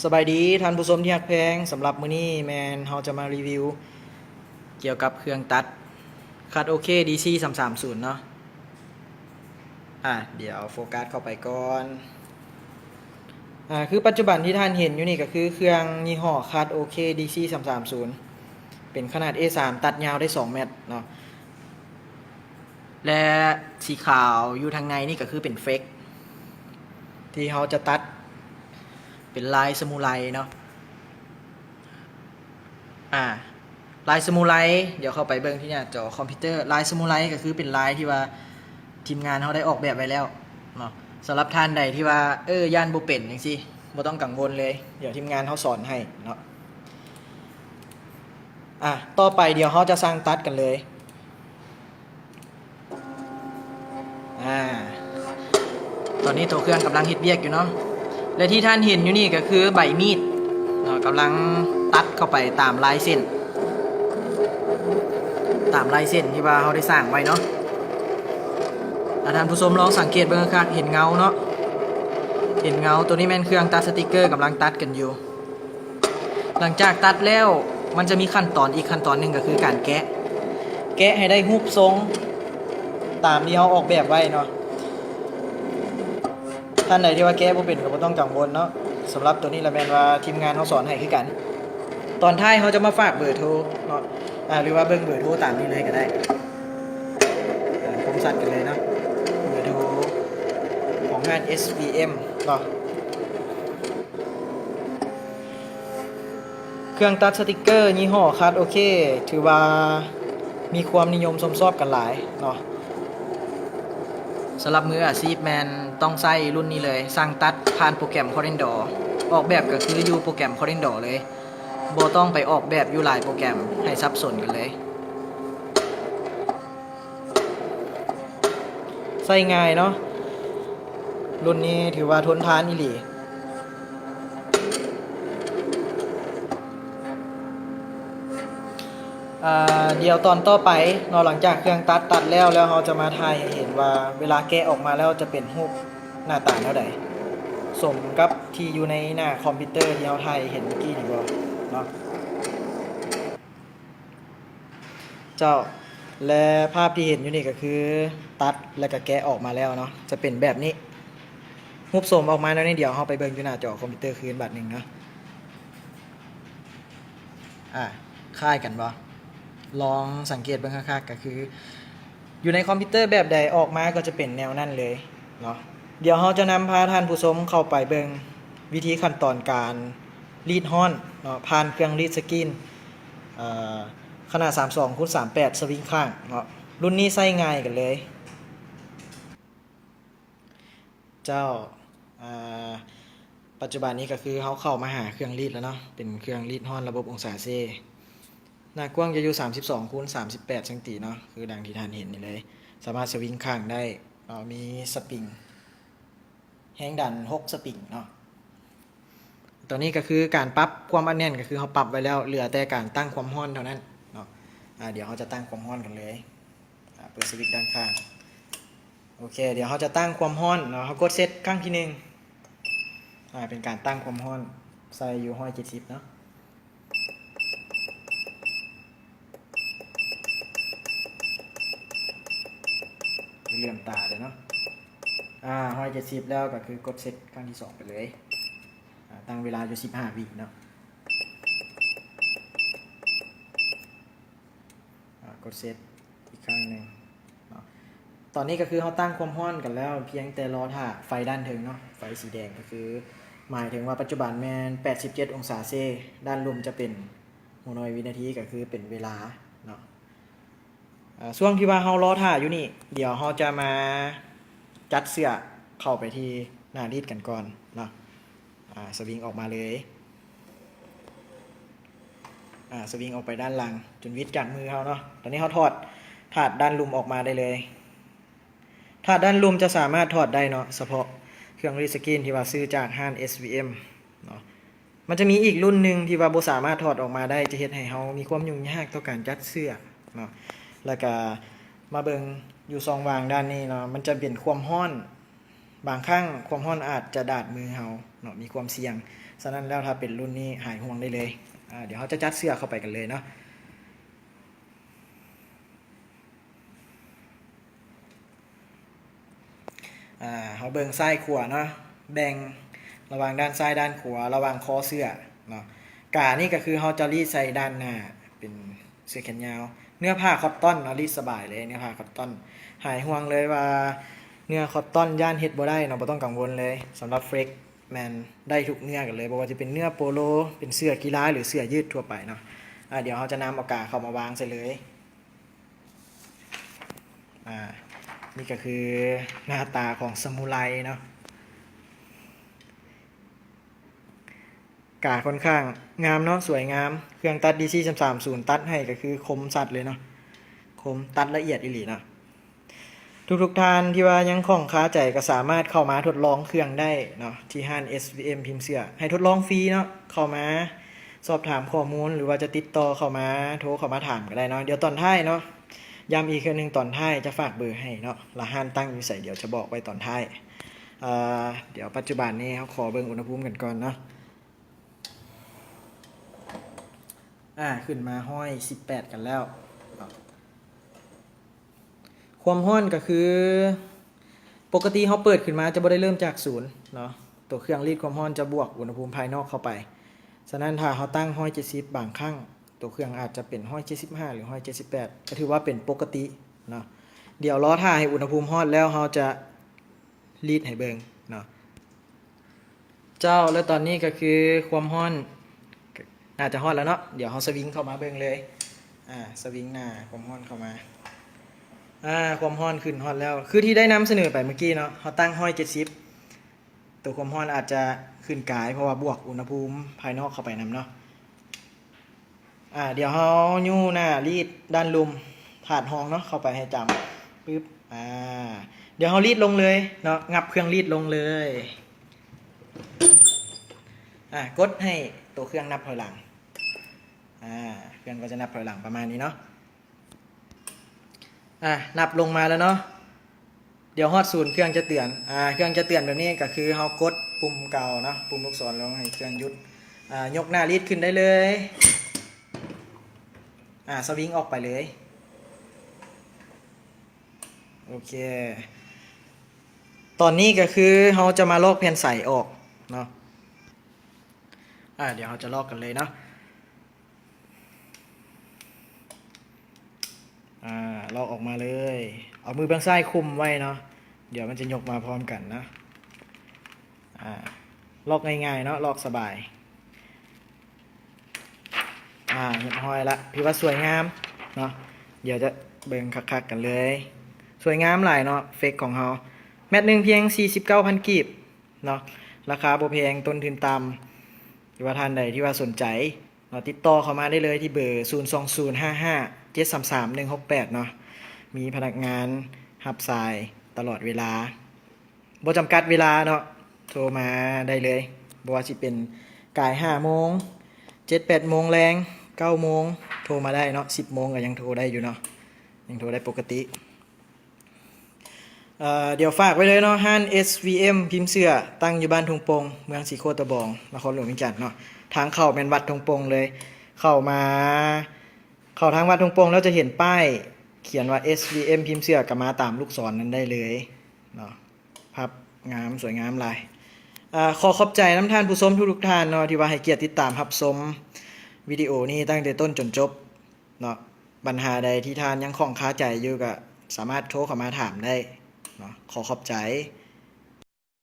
ສະບາຍດີທ່ານຜູ້ຊົມທີ່ຮັກແພງ, ສຳລັບມື້ນີ້ແມ່ນເຮົາຈະມາຣີວິວກ່ຽວກັບເຄື່ອງຕັດຄັດໂອເຄດີຊີສາມສາມສູນເນາະ. ອາ ດຽວໂຟກັສເຂົ້າໄປກ່ອນ. ອາ ຄືປັດຈຸບັນທີ່ທ່ານເຫັນຢູ່ນີ້ກໍຄືເຄື່ອງຍີ່ຫໍ້ຄັດໂອເຄດີຊີສາມສາມສູນ ເປັນຂະໜາດເອສາມ ຕັດຍາວໄດ້ສອງແມັດເນາະ. ແລະ ສີຂາວຢູ່ທາງໃນນີ້ກໍຄືເປັນເຟກ ທີ່ເຮົາຈະຕັດເປັນລາຍສະມູໄລເນາະ. ອາ ລາຍສະມູໄລ ດຽວເຂົ້າໄປເບິ່ງທີ່ໜ້າຈໍຄອມພິວເຕີ. ລາຍສະມູໄລກໍຄືເປັນລາຍທີ່ວ່າທີມງານເຮົາໄດ້ອອກແບບໄວ້ແລ້ວເນາະ. ສຳລັບທ່ານໃດທີ່ວ່າ ເອີ ຢ້ານບໍ່ເປັນຈັ່ງຊີ້ ບໍ່ຕ້ອງກັງວົນເລີຍ, ດຽວທີມງານເຮົາສອນໃຫ້ເນາະ. ອາ ຕໍ່ໄປດຽວເຮົາຈະສັ່ງຕັດກັນເລີຍ. ອາ ຕອນນີ້ໂຕເຄື່ອງກຳລັງເຮັດວຽກຢູ່ເນາະ ແລະ ທີ່ທ່ານເຫັນຢູ່ນີ້ກໍຄືໃບມີດເນາະ ກຳລັງຕັດເຂົ້າໄປຕາມລາຍເສັ້ນ ຕາມລາຍເສັ້ນທີ່ວ່າເຮົາໄດ້ສ້າງໄວ້ເນາະ. ອາ ທ່ານຜູ້ຊົມລອງສັງເກດເບິ່ງຄັກໆ ເຫັນເງົາເນາະ ເຫັນເງົາ. ໂຕນີ້ແມ່ນເຄື່ອງຕັດສະຕິກເກີກຳລັງຕັດກັນຢູ່. ຫຼັງຈາກຕັດແລ້ວ ມັນຈະມີຂັ້ນຕອນອີກຂັ້ນຕອນໜຶ່ງ ກໍຄືການແກະ ແກະໃຫ້ໄດ້ຮູບຊົງຕາມທີ່ເຮົາອອກແບບໄວ້ເນາະ. ທ່ານໃດທີ່ວ່າແກະບໍ່ເປັນກໍບໍ່ຕ້ອງກັງວົນເນາະ. ສຳລັບໂຕນີ້ລະແມ່ນວ່າທີມງານເຮົາສອນໃຫ້ຄືກັນ. ຕອນທ້າຍເຮົາຈະມາຝາກເບີໂທເນາະ ອາ ຫຼືວ່າເບິ່ງເບີໂທຕາມນີ້ເລີຍກໍໄດ້. ອາ ຄວາມສັດກັນເລີຍເນາະ ເບີໂທຂອງຮ້ານເອສວີເອັມເນາະ. ເຄື່ອງຕັດສະຕິກເກີຍີ່ຫໍ້ຄັດໂອເຄ ຖືວ່າມີຄວາມນິຍົມຊົມຊອບກັນຫຼາຍເນາະ. ສຳລັບມືອາຊີບແມ່ນຕ້ອງໃຊ້ລຸ້ນນີ້ເລີຍ, ສັ່ງຕັດຜ່ານໂປຣແກຣມຄໍເຣັນດໍ, ອອກແບບກໍຄືຢູ່ໂປຣແກຣມຄໍເຣັນດໍເລີຍ, ບໍ່ຕ້ອງໄປອອກແບບຢູ່ຫຼາຍໂປຣແກຣມໃຫ້ສັບສົນກັນເລີຍ. ໃຊ້ງ່າຍເນາະ, ລຸ້ນນີ້ຖືວ່າທົນທານອີ່ຫຼີ. ອາ ດຽວຕອນຕໍ່ໄປເນາະ, ຫຼັງຈາກເຄື່ອງຕັດ ຕັດແລ້ວ ແລ້ວເຮົາຈະມາຖ່າຍໃຫ້ເຫັນວ່າເວລາແກະອອກມາແລ້ວຈະເປັນຮູບໜ້າຕາແນວໃດ, ສົມກັບທີ່ຢູ່ໃນໜ້າຄອມພິວເຕີທີ່ເຮົາຖ່າຍໃຫ້ເຫັນເມື່ອກີ້ນີ້ບໍ່ເນາະ. ເຈົ້າ ແລະ ພາບທີ່ເຫັນຢູ່ນີ້ກໍຄືຕັດ ແລະ ກະແກະອອກມາແລ້ວເນາະ, ຈະເປັນແບບນີ້, ຮູບສົມອອກມາແນວນີ້. ດຽວເຮົາໄປເບິ່ງຢູ່ໜ້າຈໍຄອມພິວເຕີຄືນບາດໜຶ່ງເນາະ. ອາ ຄ້າຍກັນບໍ່? ລອງສັງເກດເບິ່ງຄັກໆ, ກໍຄືຢູ່ໃນຄອມພິວເຕີແບບໃດ ອອກມາກໍຈະເປັນແນວນັ້ນເລີຍເນາະ. ດຽວເຮົາຈະນຳພາທ່ານຜູ້ຊົມເຂົ້າໄປເບິ່ງວິທີຂັ້ນຕອນການ ລີດຮ້ອນເນາະ ຜ່ານເຄື່ອງລີດສະກຣີນ ເອີ ຂະໜາດສາມສອງຄູນສາມແປດ ສະວິງຂ້າງເນາະ. ລຸ້ນນີ້ໃຊ້ງ່າຍກັນເລີຍ. ເຈົ້າ ອາ ປັດຈຸບັນນີ້ກໍຄືເຮົາເຂົ້າມາຫາເຄື່ອງລີດແລ້ວເນາະ, ເປັນເຄື່ອງລີດຮ້ອນລະບົບອົງສາເຊ. ໜ້າກວ້າງຈະຢູ່ສາມສິບສອງຄູນສາມສິບແປດເຊັງຕີເນາະ, ຄືດັ່ງທີ່ທ່ານເຫັນນີ້ເລີຍ, ສາມາດສະວິງຂ້າງໄດ້ເນາະ, ມີສະປຣິງ ແຮງດັນຫົກສະປຣິງເນາະ. ຕອນນີ້ກໍຄືການປັບຄວາມອັດແໜ້ນ ກໍຄືເຮົາປັບໄວ້ແລ້ວ, ເຫຼືອແຕ່ການຕັ້ງຄວາມຮ້ອນເທົ່ານັ້ນເນາະ. ອາ ດຽວເຮົາຈະຕັ້ງຄວາມຮ້ອນກັນເລີຍ. ອາ ເປີດສະວິດດ້ານຂ້າງ. ໂອເຄ, ດຽວເຮົາຈະຕັ້ງຄວາມຮ້ອນເນາະ, ເຮົາກົດເຊັດຄັ້ງທີໜຶ່ງ. ອາ ເປັນການຕັ້ງຄວາມຮ້ອນ, ໃສ່ຢູ່ຮ້ອຍເຈັດສິບເນາະ. ຢ່າເຫຼື່ອມຕາເດີເນາະ. ອາ ຮ້ອຍເຈັດສິບແລ້ວກໍຄືກົດເຊັດຄັ້ງທີສອງໄປເລີຍ. ອາ ຕັ້ງເວລາຢູ່ສິບຫ້າວິເນາະ. ອາ ກົດເຊັດອີກຄັ້ງໜຶ່ງເນາະ. ຕອນນີ້ກໍຄືເຮົາຕັ້ງຄວາມຮ້ອນກັນແລ້ວ, ພຽງແຕ່ລໍຖ້າໄຟດ້ານເທິງເນາະ, ໄຟສີແດງ ກໍຄືໝາຍເຖິງວ່າປັດຈຸບັນແມ່ນແປດສິບເຈັດອົງສາເຊ, ດ້ານລຸ່ມຈະເປັນຫົວໜ່ວຍວິນາທີ ກໍຄືເປັນເວລາເນາະ. ອາ ຊ່ວງທີ່ວ່າເຮົາລໍຖ້າຢູ່ນີ້, ດຽວເຮົາຈະມາຈັດເຊືອກເຂົ້າໄປທີ່ໜ້າລີດກັນກ່ອນເນາະ. ອາ ສະວິງອອກມາເລີຍ. ອາ ສະວິງອອກໄປດ້ານຫຼັງຈົນຫວິດຈາກມືເຮົາເນາະ. ຕອນນີ້ເຮົາຖອດຖາດດ້ານລຸ່ມອອກມາໄດ້ເລີຍ. ຖາດດ້ານລຸ່ມຈະສາມາດຖອດໄດ້ເນາະ, ສະເພາະເຄື່ອງລີດສະກຣີນທີ່ວ່າຊື້ຈາກຮ້ານເອສວີເອັມເນາະ. ມັນຈະມີອີກລຸ້ນໜຶ່ງທີ່ວ່າບໍ່ສາມາດຖອດອອກມາໄດ້, ຈະເຮັດໃຫ້ເຮົາມີຄວາມຫຍຸ້ງຍາກຕໍ່ການຈັດເຊືອກເນາະ. ແລ້ວກະມາເບິ່ງຢູ່ຊ່ອງວ່າງດ້ານນີ້ເນາະ, ມັນຈະເປັນຄວາມຮ້ອນ. ບາງຄັ້ງຄວາມຮ້ອນອາດຈະດາດມືເຮົາ ເນາະ ມີຄວາມສ່ຽງ. ສະນັ້ນແລ້ວ ຖ້າເປັນລຸ້ນນີ້ ຫາຍຫ່ວງໄດ້ເລີຍ. ອາ ດຽວເຮົາຈະຈັດເສື້ອເຂົ້າໄປກັນເລີຍເນາະ. ອາ ເຮົາເບິ່ງຊ້າຍຂວາເນາະ ແບ່ງລະຫວ່າງດ້ານຊ້າຍດ້ານຂວາ ລະຫວ່າງຄໍເສື້ອເນາະ. ການີ້ກໍຄືເຮົາຈະລີດໃສ່ດ້ານໜ້າ ເປັນເສື້ອແຂນຍາວ ເນື້ອຜ້າຄອດຕອນເນາະ ລີດສະບາຍເລີຍ ເນື້ອຜ້າຄອດຕອນ. ຫາຍຫ່ວງເລີຍວ່າເນື້ອຄອດຕອນຢ້ານເຮັດບໍ່ໄດ້ເນາະ ບໍ່ຕ້ອງກັງວົນເລີຍ. ສຳລັບເຟລກແມ່ນໄດ້ທຸກເນື້ອກັນເລີຍ ບໍ່ວ່າຈະເປັນເນື້ອໂປໂລ ເປັນເສື້ອກິລາ ຫຼື ເສື້ອຍືດທົ່ວໄປເນາະ. ອາ ດຽວເຮົາຈະນຳເອົາກາເຂົ້າມາວາງໃສ່ເລີຍ. ອາ ນີ້ກໍຄືໜ້າຕາຂອງສະມູໄລເນາະ. ກາຂ້ອນຂ້າງງາມເນາະ ສວຍງາມ. ເຄື່ອງຕັດດີຊີສາມສາມສູນຕັດໃຫ້ກໍຄືຄົມຊັດເລີຍເນາະ ຄົມ ຕັດລະອຽດອີ່ຫຼີເນາະ. ທຸກໆທ່ານທີ່ວ່າຍັງຂ້ອງຄາໃຈກໍສາມາດເຂົ້າມາທົດລອງເຄື່ອງໄດ້ເນາະ ທີ່ຮ້ານ ເອສວີເອັມ ພິມເສື້ອ ໃຫ້ທົດລອງຟຣີເນາະ. ເຂົ້າມາສອບຖາມຂໍ້ມູນ ຫຼືວ່າຈະຕິດຕໍ່ເຂົ້າມາ ໂທເຂົ້າມາຖາມກໍໄດ້ເນາະ. ດຽວຕອນທ້າຍເນາະ ຢ້ຳອີກເທື່ອໜຶ່ງ ຕອນທ້າຍຈະຝາກເບີໃຫ້ເນາະ ລະຮ້ານຕັ້ງຢູ່ໃສ ດຽວຈະບອກໄວ້ຕອນທ້າຍ. ເອີ ດຽວປັດຈຸບັນນີ້ເຮົາຂໍເບິ່ງອຸນຫະພູມກັນກ່ອນເນາະ. ອາ ຂຶ້ນມາຮ້ອຍສິບແປດກັນແລ້ວເນາະ. ຄວາມຮ້ອນກໍຄື ປົກກະຕິເຮົາເປີດຂຶ້ນມາຈະບໍ່ໄດ້ເລີ່ມຈາກສູນເນາະ. ຕົວເຄື່ອງລີດຄວາມຮ້ອນຈະບວກອຸນຫະພູມພາຍນອກເຂົ້າໄປ. ສະນັ້ນ ຖ້າເຮົາຕັ້ງຮ້ອຍເຈັດສິບ ບາງຄັ້ງຕົວເຄື່ອງອາດຈະເປັນຮ້ອຍເຈັດສິບຫ້າ ຫຼື ຮ້ອຍເຈັດສິບແປດ ກໍຖືວ່າເປັນປົກກະຕິເນາະ. ດຽວລໍຖ້າໃຫ້ອຸນຫະພູມຮອດແລ້ວ ເຮົາຈະລີດໃຫ້ເບິ່ງເນາະ. ເຈົ້າ ແລ້ວຕອນນີ້ກໍຄືຄວາມຮ້ອນໜ້າຈະຮອດແລ້ວເນາະ. ດຽວເຮົາສະວິງເຂົ້າມາເບິ່ງເລີຍ. ອາ ສະວິງໜ້າຄວາມຮ້ອນເຂົ້າມາ. ອາ ຄວາມຮ້ອນຂຶ້ນຮອດແລ້ວ ຄືທີ່ໄດ້ນຳສະເໜີໄປເມື່ອກີ້ເນາະ ເຮົາຕັ້ງຮ້ອຍເຈັດສິບ ຕົວຄວາມຮ້ອນອາດຈະຂຶ້ນກາຍ ເພາະວ່າບວກອຸນຫະພູມພາຍນອກເຂົ້າໄປນຳເນາະ. ອາ ດຽວເຮົາຍູ້ໜ້າລີດດ້ານລຸ່ມຖາດຮອງເນາະ ເຂົ້າໄປໃຫ້ຈຳ ປຶບ. ອາ ດຽວເຮົາລີດລົງເລີຍເນາະ ຫງັບເຄື່ອງລີດລົງເລີຍ. ອາ ກົດໃຫ້ຕົວເຄື່ອງນັບຖອຍຫຼັງ. ອາ ເຄື່ອງກໍຈະນັບຖອຍຫຼັງປະມານນີ້ເນາະ. ອາ ນັບລົງມາແລ້ວເນາະ. ດຽວຮອດສູນ ເຄື່ອງຈະເຕືອນ. ອາ ເຄື່ອງຈະເຕືອນແບບນີ້ ກໍຄືເຮົາກົດປຸ່ມເກົ່າເນາະ ປຸ່ມລູກສອນລົງໃຫ້ເຄື່ອງຢຸດ. ອາ ຍົກໜ້າລີດຂຶ້ນໄດ້ເລີຍ. ອາ ສະວິງອອກໄປເລີຍ. ໂອເຄ ຕອນນີ້ກໍຄືເຮົາຈະມາລອກແຜ່ນໃສອອກເນາະ. ອາ ດຽວເຮົາຈະລອກກັນເລີຍເນາະ. ອາ ລອກອອກມາເລີຍ ເອົາມືເບື້ອງຊ້າຍຄຸມໄວ້ເນາະ ດຽວມັນຈະຍົກມາພ້ອມກັນເນາະ. ອາ ລອກງ່າຍໆເນາະ ລອກສະບາຍ. ອາ ຮຽບຮ້ອຍລະ ຖືວ່າສວຍງາມເນາະ. ດຽວຈະເບິ່ງຄັກໆກັນເລີຍ ສວຍງາມຫຼາຍເນາະ ເຟກຂອງເຮົາ. ແມັດໜຶ່ງພຽງສີ່ສິບເກົ້າພັນກີບເນາະ ລາຄາບໍ່ແພງ ຕົ້ນທຶນຕ່ຳ. ຫຼືວ່າທ່ານໃດທີ່ວ່າສົນໃຈ ເນາະ ຕິດຕໍ່ເຂົ້າມາໄດ້ເລີຍທີ່ເບີ ສູນສອງສູນຫ້າຫ້າເຈັດສາມສາມໜຶ່ງຫົກແປດ ເນາະ. ມີພະນັກງານຮັບສາຍຕະຫຼອດເວລາ ບໍ່ຈຳກັດເວລາເນາະ ໂທມາໄດ້ເລີຍ. ບໍ່ວ່າຊິເປັນກາຍຫ້າໂມງ ເຈັດແປດໂມງແລງ ເກົ້າໂມງ ໂທມາໄດ້ເນາະ. ສິບໂມງກໍຍັງໂທໄດ້ຢູ່ເນາະ ຍັງໂທໄດ້ປົກກະຕິ. ເອີ ດຽວຝາກໄວ້ເລີຍເນາະ ຮ້ານ ເອສວີເອັມ ພິມເສື້ອ ຕັ້ງຢູ່ບ້ານທົ່ງປົ່ງ ເມືອງສີໂຄດຕະບອງ ນະຄອນຫຼວງວຽງຈັນເນາະ. ທາງເຂົ້າແມ່ນວັດທົ່ງປົ່ງເລີຍ. ເຂົ້າມາ ເຂົ້າທາງວັດທົ່ງປົ່ງແລ້ວຈະເຫັນປ້າຍຂຽນວ່າ ເອສວີເອັມ ພິມເສື້ອ ກໍມາຕາມລູກສອນນັ້ນໄດ້ເລີຍເນາະ. ພັບງາມ ສວຍງາມຫຼາຍ. ເອີ ຂໍຂອບໃຈນຳທ່ານຜູ້ຊົມທຸກໆທ່ານເນາະ ທີ່ວ່າໃຫ້ກຽດຕິດຕາມຮັບຊົມວິດີໂອນີ້ຕັ້ງແຕ່ຕົ້ນຈົນຈົບ. ເນາະ ບັນຫາໃດທີ່ທ່ານຍັງຂ້ອງຄາໃຈຢູ່ ກໍສາມາດໂທເຂົ້າມາຖາມໄດ້ເນາະ. ຂໍຂອບໃຈ